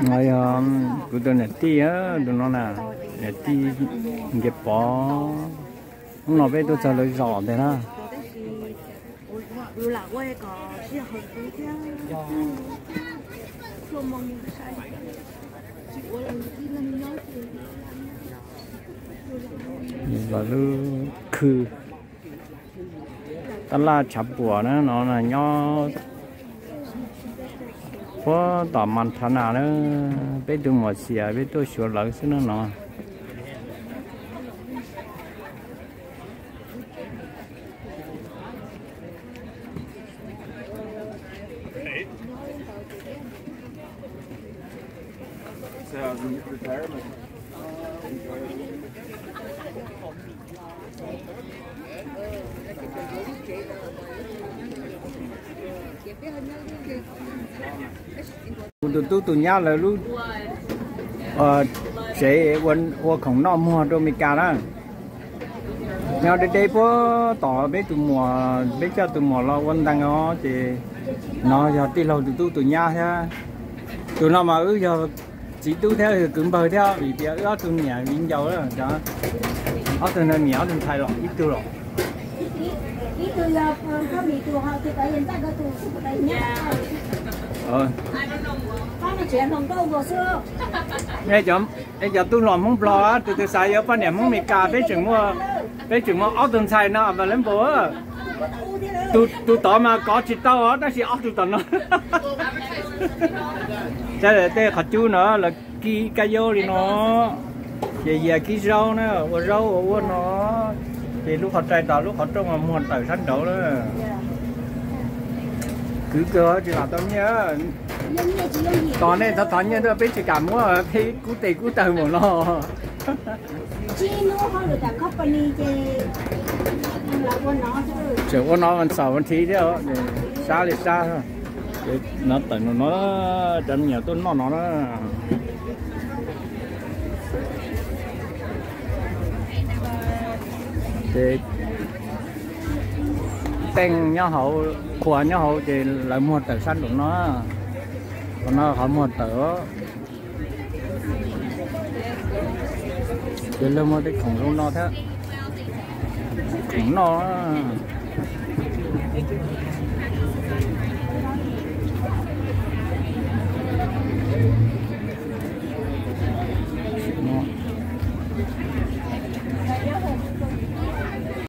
No yog kuv tus niam tij, tus no na, niam tij Nkias Pov. Hnub no peb tuaj txog lawv zos ntag na. Los lub khw tab laj tshav puam na no nyob puag tom Montana na. Peb tus muam xiam peb tuaj xyuas lawv xwb na no. Kuv tus tub tus nyab lawv lub tsev ua khoom noj muag rau Amelikas na. Nyob deb deb puag tom peb tus muam, peb coj tus muam los ua ntees os ces no yog tij laug tus tub tus nyab thiab. Tus no mas wb yog txiv tub thiab kwv npawg thiab vim tias wb ob tug niam viv ncaus, ob tug niam ob tug ntxhais los ib tug los. Cov tub hluas Hmoob Nplog, tus twg xav yuav poj niam Hmoob Amelikas, peb tseem muaj, peb tseem muaj ob tug ntxhais no available. Tus tod mas kov tsis tau os, tab sis ob tug tom no. Tej qhov cub no lawv kib kab yaub li no, ces yias kib zaub na, ua zaub ua ua no, ces lub qhov rais tom lub qhov rooj mas muag tawm sab nraud na. Kwv kawg tsis lam tau nyiaj. Tos nej thov thov nyiaj tuaj, peb tsis kam muab peb kub tes kub taw mus no. Tseem ua no txaus thiab, sab li sab. No tawm no no, cov me nyuam tuaj noj no na. Ces teej nyob hauv, qhua nyob hauv ces lawv muag tawm sab nraum no. Qhov no qhov muag tawm. Ces lawv muag tej khoom zoo no thiab. Khoom noj.